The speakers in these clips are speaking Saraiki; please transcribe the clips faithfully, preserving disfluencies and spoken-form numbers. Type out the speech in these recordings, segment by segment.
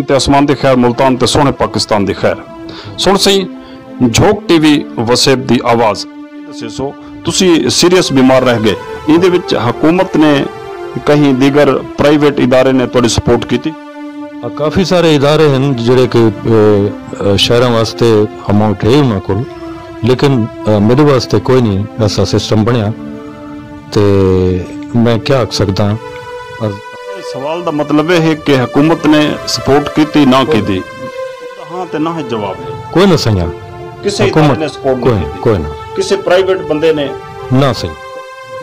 تے اسمان دی خیر، ملتان تے سوہݨے پاکستان دی خیر۔ سݨ سئیں، جھوک ٹی وی وسیب دی آواز۔ دسیسو، تسی سیریس بیمار رہ ڳئے، ایندے وچ حکومت نے، کہیں دیگر پرائیویٹ ادارے نے تہاݙی سپورٹ کیتی؟ آ، کافی سارے ادارے ہن جڑے کہ، اے، اے، شہراں واسطے اماؤنٹ ہے انہاں کول، لیکن، اے، میرے واسطے کوئی نہیں ایسا سسٹم بنیا۔ تے میں کیا آکھ سڳداں؟ سوال دا مطلب اے ہے کہ حکومت نے سپورٹ کیتی نہ کیتی؟ ہاں تے نہ ہے جواب ہے۔ کوئی نہ سئیں۔ کسے ادارے حکومت نے سپورٹ کوئی نہیں کیتی؟ کوئی نہ۔ کسے پرائیویٹ بندے نے؟ نہ سئیں۔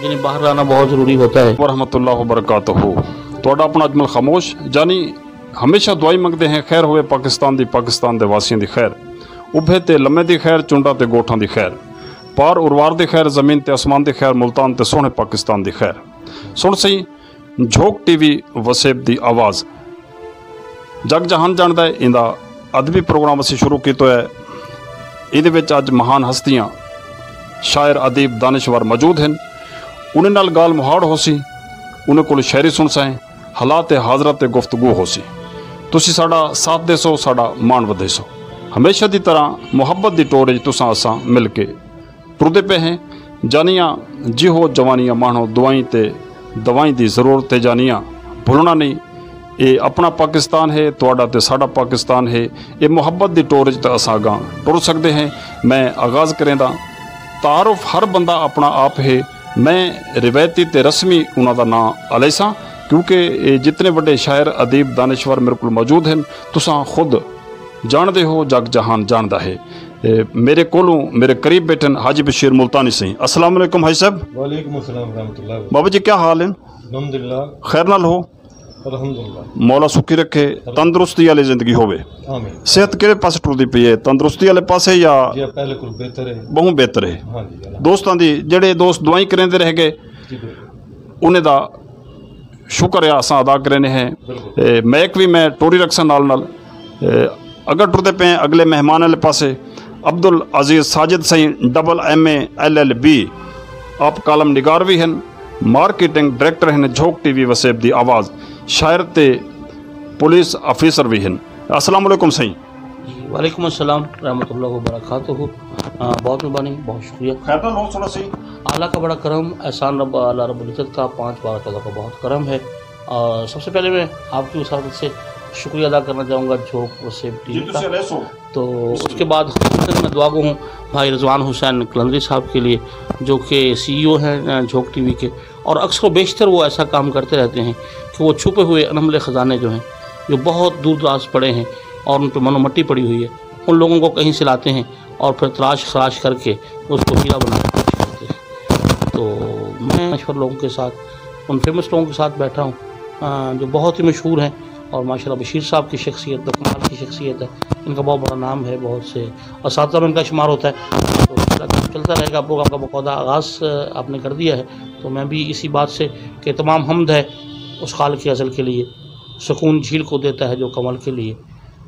یعنی باہر آنا بہت ضروری ہوتا ہے۔ ورحمۃ اللہ وبرکاتہ۔ تہاݙا اپݨا اجمل خاموش، یعنی ہمیشہ دعائیں منگدے ہیں، خیر ہووے پاکستان دی، پاکستان دے واسیاں دی خیر، ابھے تے لمے دی خیر، چنڈاں تے ڳوٹھاں دی خیر، پار اروار دی خیر، زمین تے اسمان دی خیر، ملتان تے سوہݨے پاکستان دی خیر۔ سݨ سئیں، جھوک ٹی وی وسیب دی آواز۔ جڳ جہان ڄاݨدا ہے، ایندا ادبی پروگرام اسیں شروع کیتا ہے۔ ایندے وچ اڄ مہان ہستیاں، شاعر، ادیب، دانشور موجود ہن۔ انہیں نال ڳالھ مہاڑ ہوسی، انہیں کول شاعری سݨسائیں، حالات حاضرہ تے گفتگو ہوسی۔ تسی ساݙا ساتھ ݙیسو، ساݙا مان ودھیسو۔ ہمیشہ دی طرح محبت دی ٹور وچ تساں اساں مل کے ٹردے پئے ہیں۔ جانیاں جیہو جوانیاں ماہݨو، دعائیں تے دوائیں دی ضرورت ہے۔ جانیاں بھلݨا نہیں، اے اپݨا پاکستان ہے، تہاݙا تے ساݙا پاکستان ہے۔ اے محبت دی ٹور وچ تاں اساں اڳاں ٹر سڳدے ہیں۔ میں آغاز کریندا، تعارف ہر بندہ اپݨا آپ ہے۔ میں روایتی تے رسمی انہاں دا ناں الیساں، کیونکہ اے جتنے وݙے شاعر، ادیب، دانشور میرے کول موجود ہن، تساں خود ڄاݨدے ہو، جڳ جہان ڄاݨدا ہے۔ اے، میرے کولوں میرے قریب بیٹھن حاجی بشیر ملتانی سئیں۔ السلام علیکم حاجی صاحب۔ وعلیکم السلام ورحمۃ اللہ وبرکاتہ۔ بابا جی، کیا حال ہیں؟ الحمدللہ۔ خیر نال ہو؟ الحمدللہ۔ مولا سکھی رکھے، تندرستی والی زندگی ہووے۔ آمین۔ صحت کیڑھے پاسے ٹردی پئی ہے، تندرستی والے پاسے یا؟ جی، پہلے کول بہتر ہے۔ بہوں بہتر ہے۔ ہاں جی، الحمدللہ۔ دوستاں دی، جڑے دوست دعائیں کریندے رہ گئے، جی، بالکل۔ انہیں دا شکر ہے، اساں ادا کرینے ہیں۔ بالکل۔ اے، میک وی میں ٹوری رکھساں نال نال۔ اے، اگر ٹردے پئے ہیں اگلے مہمان والے پاسے، عبدالعزیز ساجد سئیں، ڈبل ایم اے، ایل ایل بی، آپ کالم نگار وی ہن، مارکیٹنگ ڈائریکٹر ہن جھوک ٹی وی وسیب دی آواز، شاعر تے پولیس آفیسر وی ہن۔ السلام علیکم سئیں۔ جی، وعلیکم السلام ورحمۃ اللہ وبرکاتہ۔ آ، بہت مہربانی، بہت شکریہ۔ خیر نال ہو سݨا سئیں۔ اللہ کا بڑا کرم، احسان رب، اللہ رب العزت کا، پانچ بار اللہ کا بہت کرم ہے۔ اور سب سے پہلے میں آپ کی وساطت سے شکریہ ادا کرنا چاہوں گا جھوک وسیب ٹی وی جی، کا۔ تسی رہسو۔ تو اس کے بعد خصوصاً میں دعا گو ہوں بھائی رضوان حسین قلندری صاحب کے لیے، جو کہ سی ای او ہیں، آ، جھوک ٹی وی کے، اور اکثر و بیشتر وہ ایسا کام کرتے رہتے ہیں کہ وہ چھپے ہوئے انملے خزانے جو ہیں، جو بہت دور دراز پڑے ہیں اور ان پہ من و مٹی پڑی ہوئی ہے، ان لوگوں کو کہیں سے لاتے ہیں اور پھر تلاش خراش کر کے اس کو ہیرا بنا کے پیش کرتے ہیں۔ تو میں دانشور لوگوں کے ساتھ، ان فیمس لوگوں کے ساتھ بیٹھا ہوں، آ، جو بہت ہی مشہور ہیں، اور ماشاءاللہ بشیر صاحب کی شخصیت تو کمال کی شخصیت ہے، ان کا بہت بڑا نام ہے، بہت سے اساتذہ میں ان کا شمار ہوتا ہے۔ تو ان شاء اللہ کام چلتا رہے گا۔ پروگرام کا باقاعدہ آغاز، آ، آپ نے کر دیا ہے، تو میں بھی اسی بات سے کہ تمام حمد ہے اس خالق ازل کے لیے، سکون جھیل کو دیتا ہے جو کمل کے لیے۔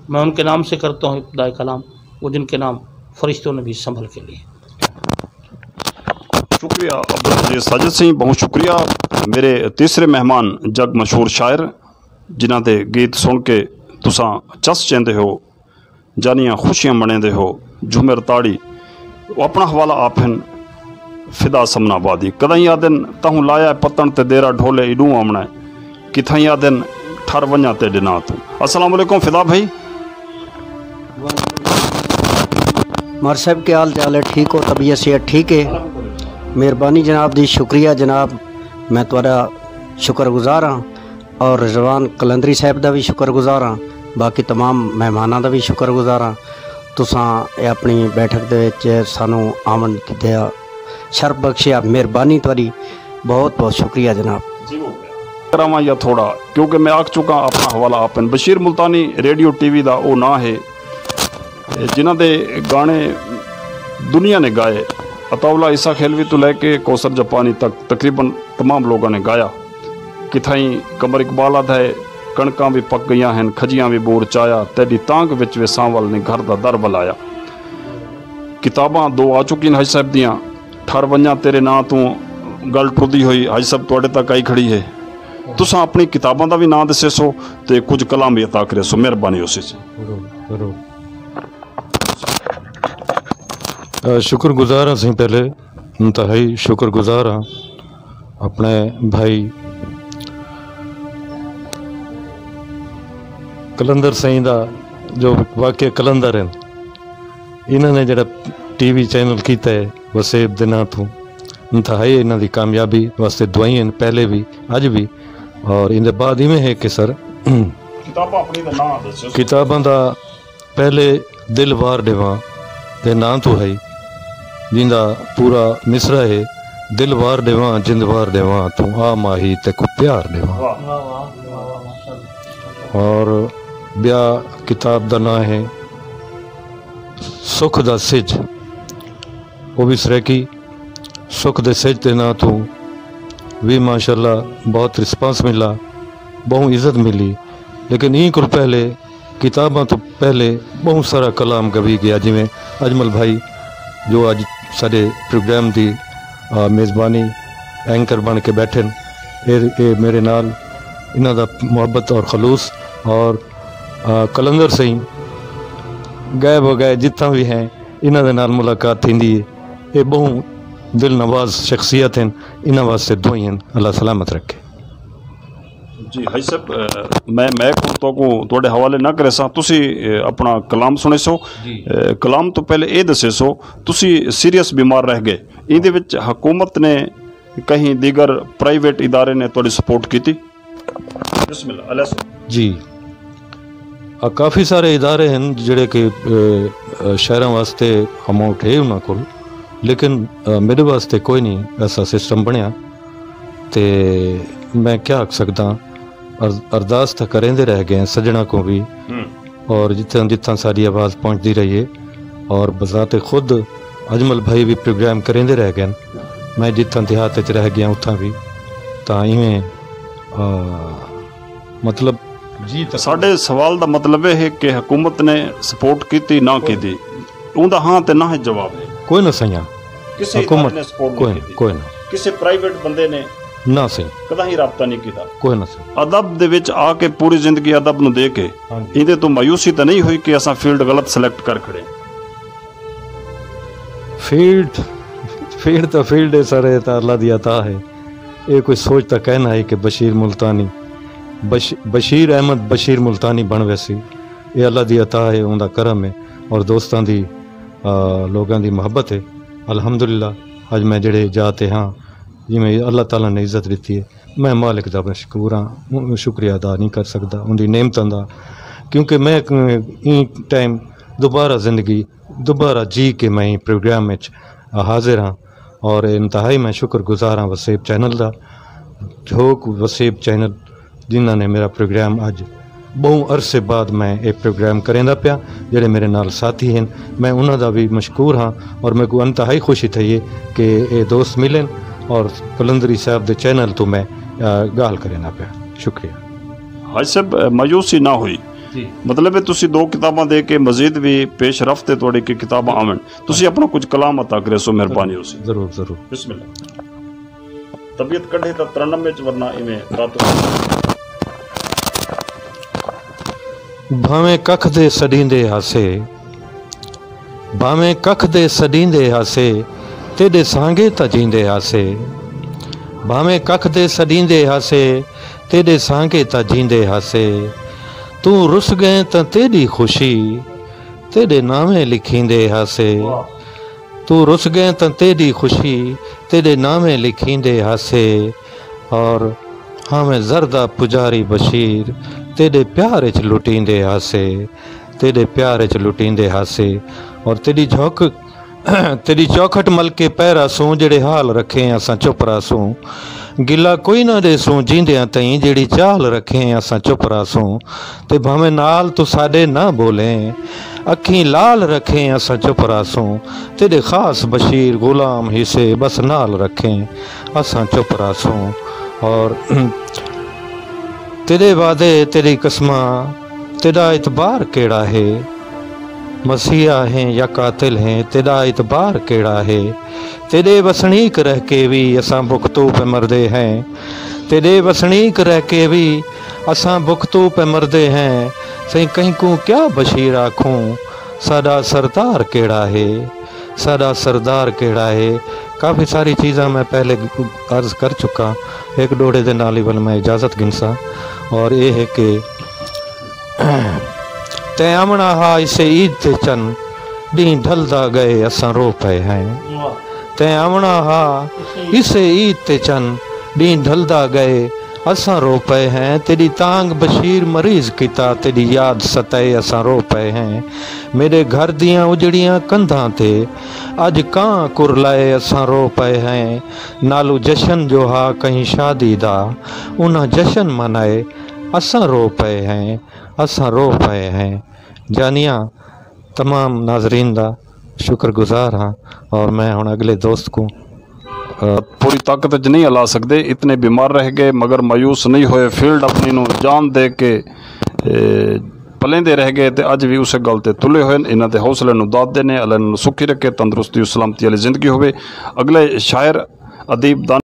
میں ان کے نام سے کرتا ہوں ابتدائے کلام، وہ جن کے نام فرشتوں نے بھی سنبھل کے لیے۔ شکریہ عبدالعزیز ساجد سئیں، بہت شکریہ۔ میرے تیسرے مہمان جگ مشہور شاعر، جنہاں دے گیت سݨ کے تساں چس چیندے ہو، جانیاں خوشیاں منیندے ہو، جھمر تاڑی، او اپݨا حوالہ آپ ہن، فدا سمن آبادی۔ کدائیں آہدن تہوں لایا ہے پتݨ تے دیرہ ڈھولے ایݙوں آوݨا ہے، کتھائیں آہدن ٹھر ونڄاں تیݙے ناں توں۔ السلام علیکم فدا بھائی۔ مار صاحب، کیا حال چال ہے؟ ٹھیک ہو؟ طبیعت صحت ٹھیک ہے؟ مہربانی جناب دی، شکریہ جناب، میں تہاݙا شکر گزار ہاں، اور رضوان قلندری صاحب دا وی شکر گزار ہاں، باقی تمام مہماناں دا وی شکر گزار ہاں۔ تساں اے اپݨی بیٹھک دے وچ سانوں آوݨ دا شرف بخشیا، مہربانی تہاݙی، بہت بہت شکریہ جناب۔ کراواں یا تھوڑا، کیونکہ میں آکھ چکا اپݨا حوالہ آپ ہن۔ بشیر ملتانی ریڈیو ٹی وی دا او ناں ہے، جنہاں دے گانے دنیا نے گائے۔ عطا اللہ عیسیٰ خیلوی تو لے کے کوثر جاپانی تک تقریباً تمام لوگاں نے گایا۔ کتھائیں قمر اقبال آہدا ہے، کݨکاں وی پک ڳئیاں ہن، کھجیاں وی بور چایا، تیݙی تانگھ وچ وے سانول نے گھر دا در ولایا۔ کتاباں دو آ چکین حاجی صاحب دیاں، ٹھر ونڄاں تیݙے ناں توں ڳل ٹردی ہوئی حاجی صاحب تہاݙے تک آئی کھڑی ہے۔ تساں اپݨی کتاباں دا وی ناں ݙسیسو تے کجھ کلام وی عطا کریسو، مہربانی ہوسی جی۔ ضرور، ضرور۔ شکر گزار ہاں سائیں، پہلے انتہائی شکر گزار ہاں اپݨے بھائی قلندر سائیں دا، جو واقعی قلندر ہن۔ انہاں نے جڑا ٹی وی چینل کیتا ہے وسیب دے ناں توں، انتہائی انہاں دی کامیابی واسطے دعائیں ہن، پہلے وی، اڄ وی۔ اور ایندے بعد ایویں ہے کہ سر، کتاباں اپݨی دا ناں ݙسیسو۔ کتاباں دا پہلے دل وار ݙیواں دے ناں توں ہئی، جیندا پورا مصرع ہے، دل وار ݙیواں، جند وار ݙیواں، توں آ ماہی تیکوں پیار ݙیواں۔ اور ٻیا کتاب دا ناں ہے سکھ دا سجھ، او وی سرائیکی۔ سکھ دے سجھ دے ناں توں وی ماشاءاللہ بہت رسپانس ملا، ٻہوں عزت ملی۔ لیکن ایں کول پہلے، کتاباں توں پہلے ٻہوں سارا کلام ڳوی ڳیا، جیویں اجمل بھائی جو اڄ ساݙے پروگرام دی، آ، میزبانی اینکر بݨ کے ٻیٹھن، اے، اے میݙے نال، انہاں دا محبت اور خلوص۔ اور، آ، قلندر سئیں ڳئے بہ ڳئے جتھاں وی ہیں، انہاں دے نال ملاقات تھیندی ہے۔ اے ٻہوں دل نواز شخصیت ہن، انہاں واسطے دعائیں ہن، اللہ سلامت رکھے۔ جی حاجی صاحب، میں مائیک ہن تہاکوں تہاݙے حوالے نہ کریساں، تسی اپݨا کلام سݨیسو۔ کلام توں پہلے اے ݙسیسو، تسی سیریس بیمار رہ ڳئے، ایندے وچ حکومت نے کہیں دیگر پرائیویٹ ادارے نے تہاݙی سپورٹ کیتی؟ بسم اللہ، الیسو۔ جی، آ کافی سارے ادارے ہن جڑے کہ، اے، اے، شہراں واسطے اماؤنٹ ہے انہاں کول، لیکن، اے، میݙے واسطے کوئی نہیں ایسا سسٹم بݨیا۔ تے میں کیا آکھ سڳداں، ار-، ارداس تاں کریندے رہ ڳئے ہیں سڄݨاں کوں وی، اور جتھاں جتھاں ساݙی آواز پہنچدی رہی ہے، اور بذات خود اجمل بھائی وی پروگرام کریندے رہ ڳئے ہن۔ میں جتھاں دیہات وچ رہ ڳیا اتھاں وی تاں ایویں، آ، مطلب، جی تک۔ ساݙے سوال دا مطلب اے ہے کہ حکومت نے سپورٹ کیتی نہ کیتی؟ اوندا ہاں تے نہ ہے جواب ہے۔ کوئی نہ سئیاں۔ کسے ادارے نے سپورٹ نہیں کیتی؟ کوئی نہ۔ کسے پرائیویٹ بندے نے؟ نہ سئیں۔ کداہیں رابطہ نہیں کیتا؟ کوئی نہ سئیں۔ ادب دے وچ آ کے پوری زندگی ادب نوں دے کے، ہاں جی، ایندے توں مایوسی تاں نہیں ہوئی کہ اساں فیلڈ غلط سلیکٹ کر کھڑے؟ فیلڈ، فیلڈ تاں فیلڈ ہے سر، اے تاں اللہ دی عطا ہے۔ اے کوئی سوچ تاں کائناں ہئی کہ بشیر ملتانی، بش-، بشیر احمد بشیر ملتانی بݨ ویسی۔ اے اللہ دی عطا ہے، اوندا کرم ہے اور دوستاں دی، آ، لوگاں دی محبت ہے۔ الحمدللہ، اڄ میں جڑے جا تے ہاں، جیویں اللہ تعالیٰ نے عزت ݙتی ہے، میں مالک دا مشکور ہاں، شکریہ ادا نہیں کر سڳدا اوندی نعمتاں دا، کیونکہ میں ایں ٹائم دوبارہ زندگی، دوبارہ جی کے میں ایں پروگرام وچ حاضر ہاں۔ اور انتہائی میں شکر گزار ہاں وسیب چینل دا، جھوک وسیب چینل، جنہاں نے میرا پروگرام اڄ ٻہوں عرصے بعد میں اے پروگرام کریندا پیا، جڑے میرے نال ساتھی ہن، میں انہاں دا وی مشکور ہاں اور میکوں انتہائی خوشی تھئی ہے کہ اے دوست ملن اور قلندری صاحب دے چینل توں میں، آ، ڳالھ کریندا پیا۔ شکریہ۔ حاج صاحب، مایوسی نہ ہوئی۔ جی۔ مطلب ہے تسی دو کتاباں دے کے مزید وی پیش رفت ہے تہاݙی کہ کتاباں آون۔ تسی اپݨا کجھ کلام عطا کریسو، مہربانی ہوسی۔ ضرور، ضرور۔ بسم اللہ۔ طبیعت کڈھے تاں ترنم وچ، ورنہ ایویں راتوں۔ بھانویں ککھ دے سݙیندے ہاسے، بھانویں ککھ دے سݙیندے ہاسے، تیݙے سانگے تاں جیندے ہاسے۔ بھانویں ککھ دے سݙیندے ہاسے، تیݙے سانگے تاں جیندے ہاسے۔ توں رس ڳئیں تاں تیݙی خوشی، تیݙے ناویں لکھیندے ہاسے۔ توں رس ڳئیں تاں تیݙی خوشی، تیݙے ناویں لکھیندے ہاسے۔ اور ہاویں زر دا پجاری بشیر، تیݙے پیار اچ لٹیندے ہاسے، تیݙے پیار اچ لٹیندے ہاسے۔ اور تیݙی جھوک، تیݙی چوکھٹ مل کے پہرا سوں، جڑے حال رکھیں اساں چپ رہسوں۔ گلہ کوئی نہ ݙیسوں جیندیاں تئیں، جیڑھی چال رکھیں اساں چپ رہسوں۔ تے بھانویں نال توں ساݙے نہ ٻولیں، اکھیں لال رکھیں اساں چپ رہسوں۔ تیݙے خاص بشیر غلام ہیسے، بس نال رکھیں اساں چپ رہسوں۔ اور تیݙے وعدے، تیݙی قسماں، تیݙا اعتبار کیڑھا ہے؟ مسیحا ہیں یا قاتل ہیں، تیݙا اعتبار کیڑھا ہے؟ تیݙے وسݨیک رہ کے وی اساں بکھ توں پئے مردے ہیں۔ تیݙے وسنیک رہ کے وی اساں بکھ توں پئے مردے ہیں۔ سئیں کہیں کوں کیا بشیر آکھوں، ساݙا سردار کیڑھا ہے، ساݙا سردار کیڑھا ہے۔ کافی ساری چیزاں میں پہلے عرض کر چکا، ہک ݙوہڑے دے نال ہی ول میں اجازت گھنساں۔ اور اے ہے کہ تیں آوݨا ہا اسے عید تے چن، ݙینہہ ڈھلدا ڳئے اساں رو پئے ہیں۔ تیں آوݨا ہا اسے عید تے چن، ݙینہہ ڈھلدا ڳئے اساں رو پئے ہیں۔ تیݙی تانگھ بشیر مریض کیتا، تیݙی یاد ستائے اساں رو پئے ہیں۔ میݙے گھر دیاں اجڑیاں کندھاں تے اڄ کاں کرلائے اساں رو پئے ہیں۔ نالو جشن جو ہا کہیں شادی دا، انہاں جشن منائے اساں رو پئے ہیں، اساں رو پئے ہیں۔ جانیاں تمام ناظرین دا شکر گزار ہاں، اور میں ہݨ اڳلے دوست کوں، آ، پوری طاقت اچ نہیں ہلا سڳدے، اتنے بیمار رہ ڳئے، مگر مایوس نہیں ہوئے۔ فیلڈ اپݨی نوں جان دے کے، اے، پلیندے رہ ڳئے تے اڄ وی اسے ڳل تے تلے ہوئے ہن۔ انہاں دے حوصلے نوں داد ݙینے، اللہ انہاں نوں سکھی رکھے، تندرستی و سلامتی والی زندگی ہووے۔ اڳلے شاعر، ادیب، دان